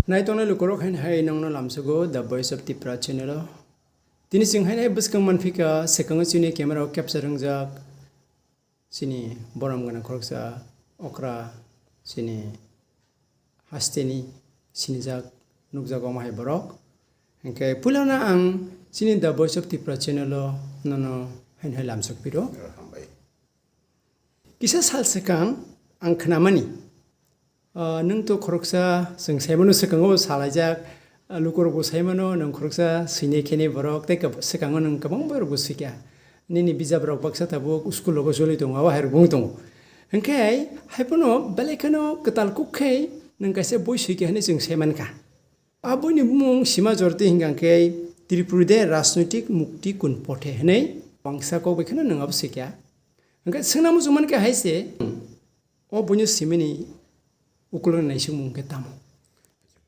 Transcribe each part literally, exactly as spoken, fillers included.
Naitongnai lukurok haino hai nongno lamsugo The Voice of Tipra channel o. Tini chwng haino hai bwskang manphika, swkango chini camera o capture wngjak chini borom gwnang khoroksa okra chini hasteni sinijak nukjago omo hai borok. Hinkhe puilano ang chini The Voice of Tipra channel o nono haino hai lamsok piro. Hambai. Kisa sal swkang ang khnamani, ah, nwng to khoroksa chwng saimano swkango bo salaijak, ah, lukurokbo saimano nwng khoroksa swinai khenai borok tei kab-, swkango nwng kwbang borokbo swikha. Nini bijaprok baksa tabuk school rogo choli tongo, abo hai rok wng tongo. Hinkhe hai phano belai kheno kwtal kuk khe nwng kaisa boi swikha hinwi chwng saimankha. Aboni bumung sima jorti hingka khe Tripuri de Rajnoitik Mukti Kun Pothe hinwi bangsa kok bai kheno nwng abo swikha. Hingke swngna muchung mankhe hai se, o buino simini ukulokni naisingmung khe tamo?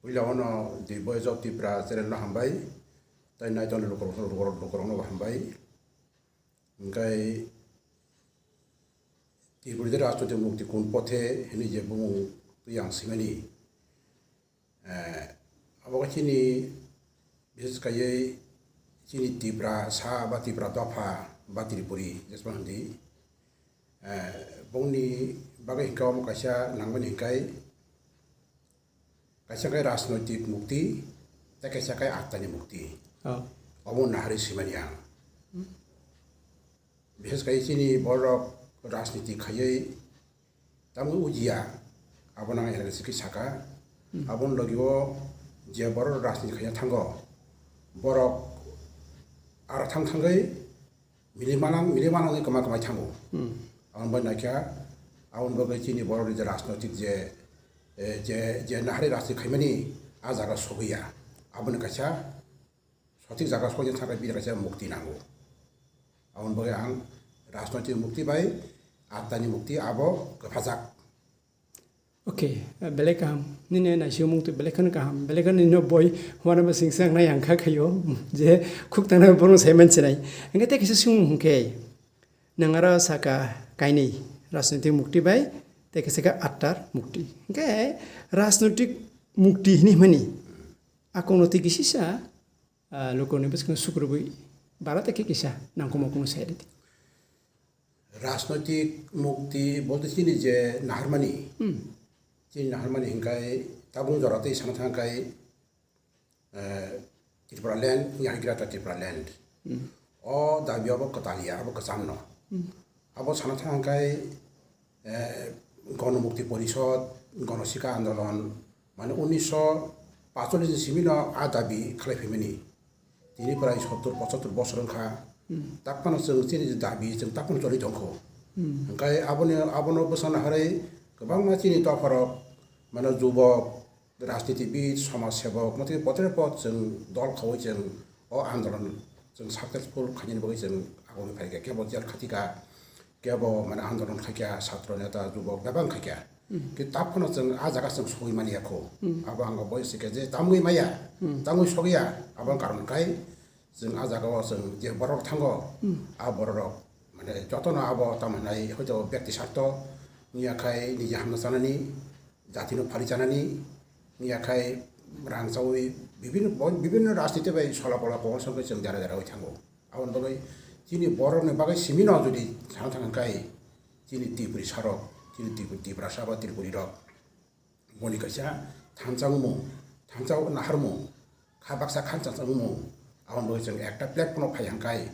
Puila ono The Voice of Tipra channel no hambai, tai naitongnai lukurok, lukurok, lukurokno bo hambai. Hingke Tripuri de Rajnoitik Mukti Kun Pothe hinwi je bumung twi ang swimani. Eh, abo khe chini, bises kaiwi chini Tipra sa ba Tipra dopha ba Tripuri jesma hindi. Eh, bongni bagwi hinkhe omo kaisa nangmani hinkhai, kaisa khe rajnoitik mukti, tei kaisa khe attani mukti. Oh. Omo naharwi swimani ang. Bises kaiwi chini borok rajniti khaiwi tamo ujiya, abono ang eransi khe saka. Hmm. Aboni logi o je borok rajniti khaina thango, borok aro thang thangwi mili manang, mili manang wngwi kwma kwmai thango. Hmm. Aboni bai naikha, aboni bagwi chini borok ni je rajnoitik je, eh, je, je nahari rajniti khaimani a jaga sobiya. Aboni kaisa sothik jaga soina thangkhe bini kaisa mukti nango. Aboni bagwi ang rajnoitik mukti bai attani mukti abo kwphajak. Okay, belai kaham. Nini naisingmung twi belai kheno kaham. Belai kheno nini boi wanama singsa nai ang kha khaio je khuk tangna borok sai mansinai. Hingke tei kisa sung hingke nang aro saka kainwi rajnoitik mukti bai tei kisa khe attar mukti. Hingke rajnoitik mukti hinwi mani akung no twi kisisa ah, lukurokni bwskango sukrubwi bara tei khe kisa nangkukma kunu sai rwdi. Rajnoitik mukti bolte chini je naharmani, hmm, chini naharmani hinkhai tabung jora tei sana thangkhai, eh, Tripura land, wngya hai Greater Tripura land. Hmm. O dabi abo kwtal ya, abo kwcham no. Hmm. Abo sana thangkhai, eh, Gono Mukti Porishod, Gono Sika Andolon, mane unisho pacholish ni simi no a dabi khlai phaimani. Tini prai sottur pochottur bosor wngkha. Hmm. Taphano chwng chini je dabi chwng taphano choli tongkho. Hmm. Hwnkhe aboni, abono bwsana harwi kwbangma chini dopharok, mane jubok, rajnitibid, somaj sebok, motwi potre pot chwng dol khaui chwng o andolon chwng successful khainani bagwi chwng agoni phaikha, kebo jel khatikha, kebo mane andolon khaikha, satro neta, jubok bebak khaikha. Hmm. Ki taphano chwng a jaga chwng sogwi mani yakho. Hmm. Abo ang boi sikhe je tamgwi maya, hmm, tamgwi sogya, abo karon khai chwng a jaga o chwng je borok thango, hmm, a borok mane jotono abo tamo hinai hoito bekti sarto wngya khai niji hamna chanani, jatino phari chanani, wngya khai rang chaui bibinno, bibinno rajniti bai sola pola kok songkhe chwng jara jara oi thango. Aboni bagwi chini borokni bagwi simino jodi sana thang khai chini Tripuri sarok, chini Tripuri, Tiprasa ba Tripuri rok boni kaisa thansa wngmung, thansa naharmung, kha baksa khansa wngmung, aboni bagwi chwng ekta platform phai hang khai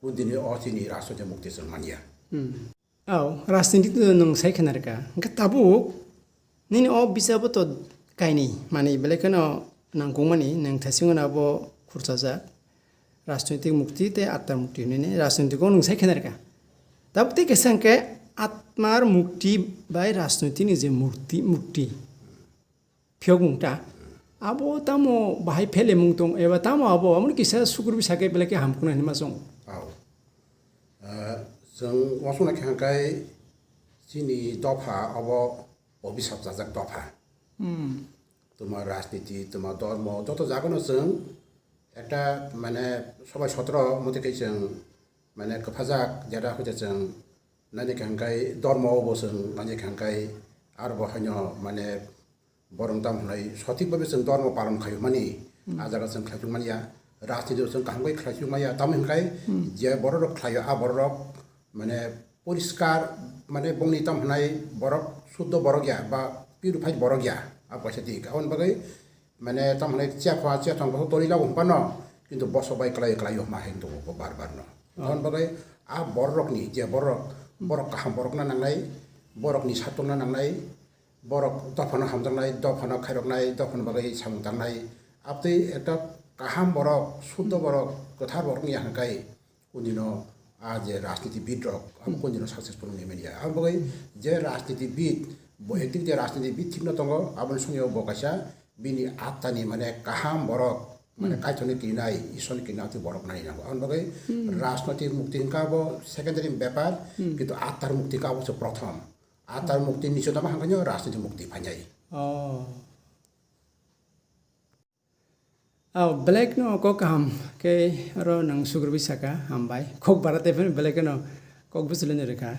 kundini o chini rajniti mukti chwng manya. Hmm. Au, rajniti to nwng sai khna rwkha. Hwnkhe tabuk nini o bisabo to kainwi manwi belai kheno nangkukmani, nwng thaisingo abo khurchajak. Rajnoitik mukti tei atmar mukti hinwi rajnoitik o nwng sai khna rwkha. Tabuk tei kaisa hwnkhe atmar mukti bai rajnoitik ni je murti, mukti. Phiyokmung ta. Abo tamo bahai phelemung tong eba tamo abo amoni kisa sukrubwi sakhe belai khe hamkuknai hinwi ma chong. Au. Ah, chwng uansuknai khe hwnkhai chini dopha abo obisap chajak dopha. Hmm. Tuma rajniti, tuma dormo, joto jagano chwng ekta mane sobai sotro motwi khe chwng mane kwphajak jera hoite chwng nani khe hwnkhai dormo bo chwng nani khe hwnkhai aro bo haino mane Borok tamo hwnai sothik bhabe chwng dhormo palon khaio mani, a jaga chwng khlai thung manya, rajniti chwng kaham khe khlai thung manya, tamo hwnkhai je borok rok khlaio, a borok rok mane poriskar, mane bongni tamo hwnai borok suddho borok ya ba purified borok ya, a kaisa dik. Aboni bagwi mane tamo hwnai chepha chethong boso tori lago hwnphano, kintu boso bai kwlai kwlai ma hai tongo bo bar bar no. Aboni bagwi a borok rokni je borok, borok kaham borok na nangnai, borokni satong na nangnai, borok dophano hamjaknai, dophano khairoknai, dophano bagwi samung tangnai, abtwi ekta kaham borok, suddho borok, kwthar borok wngya hwnkhai, kundino a je rajnitibid rok, abo kundino successful wngya manya. Abo bagwi je rajnitibid, bo ekdikde rajnitibid thikno tongo, aboni songyo bo kaisa bini attani mane kaham borok, mane Kaitorni kirinai, Iswrni kirinai abtwi borok nai nango. Aboni bagwi rajnoitik mukti hwnka bo secondary bepar, kintu attar mukti hwnka abo se prothom. Atar mukti niso tamo hangkhe rajniti mukti phainai. Oh. Oh, belai no kok kaham khe oro nang sugrubwi saka, hambai. Kok bara tei phano belai no kok bwswlwino rwkha.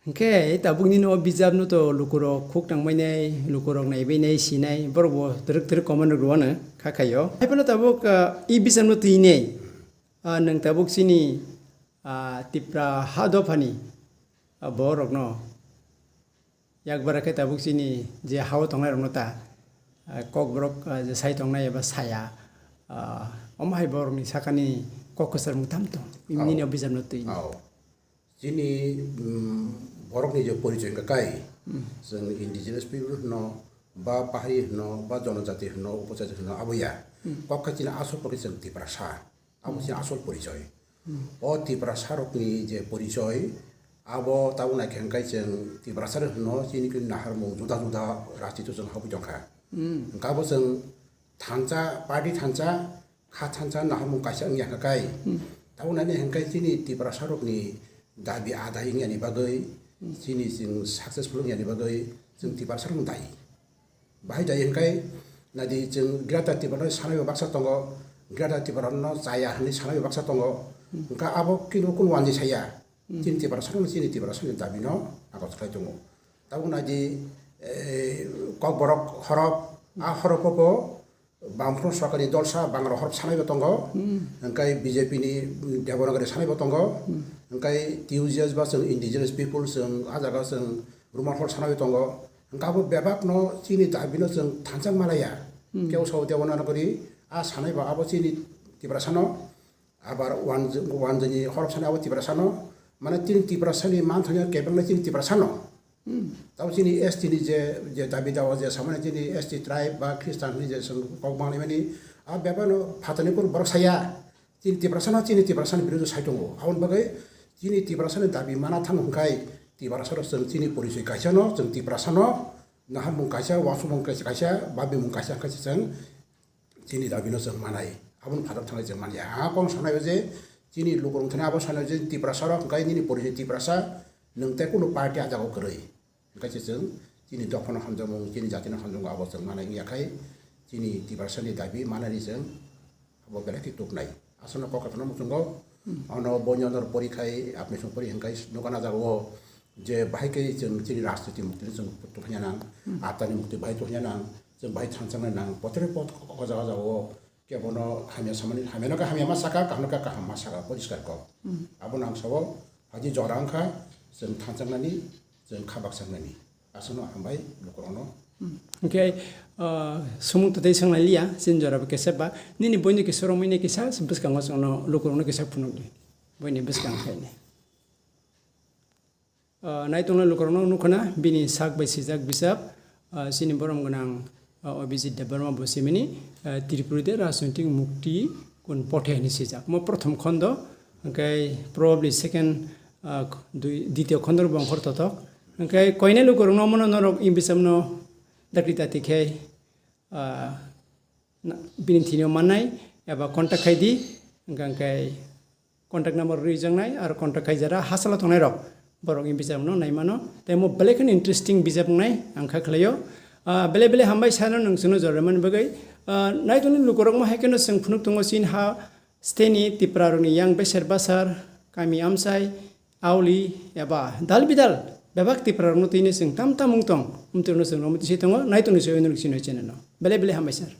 Hwnkhe tabukni no bijap no to lukurok khuk tangbainai, lukurok naibainai, sinai, borok bo twrwk twrwk comment rwano kha khaio. Hai phano tabuk, ah, i bijap no twinai, ah, nwng tabuk chini, ah, Tipra ha dophani, ah, borok no Yak bara khe tabuk chini je ha-o tongnairokno ta, ah, kokborok, ah, je sai tongnai eba saya, ah, omo hai borokni sakani kok kwchar mung tamo tong? Nini o bijapno twi. Ao. Chini, mm, borokni je porichoi wngkha kai, chwng indigenous people hwno, ba pahari hwno, ba jonojati hwno, upojati hwno, abo ya. Kok khe chini asol kok khe chwng Tiprasa. Abo chini asol porichoi. O Tiprasa rokni je porichoi, abo tabuk naikhe hwnkhe chwng Tiprasa rok hwno chini naharmung juda juda rajniti chwng habwi tongkha. Hwnkhe abo chwng thansa, party thansa, kha thansa naharmung kaisa wngya hwnkhe kai. Tabuk nani hwnkhe chini Tiprasa rokni dabi adai wngyani bagwi, chini chwng successful wngyani bagwi chwng Tiprasa rokno dai. Bahai dai hwnkhe, nadi chwng Greater Tipraland sanaibo baksa tongo, Greater Tipralandno chaya hwnwi sanaibo baksa tongo. Hwnkhe abo kunu kunu wanjwi saya. Chini Tiprasano chini Tiprasani dabino agos khlai tongo. Tabuk nadi, eh, Kokborok horop, a horopo bo Bamfront sorkarni dolsa Bangla horop sanaibo tongo. Hwnkhe B J P ni Devanagari sanaibo tongo. Hwnkhe T U G S ba chwng indigenous people chwng a jaga chwng Roman horop sanaibo tongo. Hwnkhe abo bebakno chini dabino chwng thansa malaya. Kebo sao Devanagari a sanaiba abo chini Tiprasano, abar wanjwini horop sanai abo Tiprasano, mane chini Tiprasani manthanya kebengna chini Tiprasano. Tabo chini S T ni je, je dabi dawa je samani chini S T tribe ba Christian ni je chwng kok mangnai mani, a bebakno phatani kunu borok saya. Chini Tiprasano chini Tiprasani birudu sai tongo. Aboni bagwi chini Tiprasani dabi mana thango hwnkhe Tiprasano chwng chini porichoi kaisano, chwng Tiprasano naharmung kaisa, uansukmung kaisa, kaisa, babimung kaisa hwnkhe chwng chini dabino chwng manai. Aboni phataro thanglai chwng manya. Ang kok sanai o je chini lukurok thani abo sanai o je Tiprasarok hwnkhe nini porichoi Tiprasa, nwng tei kunu party a jagao kwrwi. Hwnkhe se chwng chini dophano hamjakmung, chini jatino hamjakmung abo chwng manai wngya khai, chini Tiprasani dabi manani chwng abo belai khe tuknai. Aswkno kok katorno muchungo, ono boino nor pori khai, apni song pori hwnkhe nukha na jagao je bahai khe chwng chini rajniti muktino chwng tuphanya nang, atani mukti bahai tuphanya nang, chwng bahai thansa nang, potore pot o jaga jagao. Kebono hamya samani, hamya no khe hamya ma saka, kaham no khe kaham ma saka, poriskar kok. Abono ang sao, haji jora wngkha, chwng thansa wngnani, chwng kha baksa wngnani. Aswkno hambai lukurokno. Hwnkhe, ah, sumung twtwi swnglai liya, chini jora bo kisa ba, nini boino kisa romwi nai kisa, bwskango chwngno lukurokno kisa phunukdi. Boini bwskang khaini. Ah, naitongnai lukurokno nukha na, bini sak bai swijak bijap, ah, chini borom gwnang, ah, Abhijit Debbarma bo simini, ah, Tripuri de rajnoitik mukti kun pothe hinwi swijak. Mo prothom khondo, hwnkhe probably second, ah, dui, ditio khondo bo ongkhor totok. Hwnkhe koinai lukurokno omono norok English amno dakti dakti khe, ah, na, bini thini mannai eba contact khai di, hwnkhe, hwnkhe contact number rwi jaknai, aro contact khai jara hachalo tongnai rok, borok ni bijap no nai mano, tei mo belai kheno interesting bijap wngnai ang kha khlaio. Ah, belai belai hambai sano nwng chwngno jora mani bagwi. Ah, naitongnai lukurok mo hai kheno chwng phunuk tongo chini ha state ni Tipra rok ni yang beser basar kami amchai, auli eba dal bidal Bebak Tipra rokno tini chwng tam tam wng tong, wng tongno chwng romwi tisi tongo, nai tongni se oino chini channel no. Belai belai hambai sir.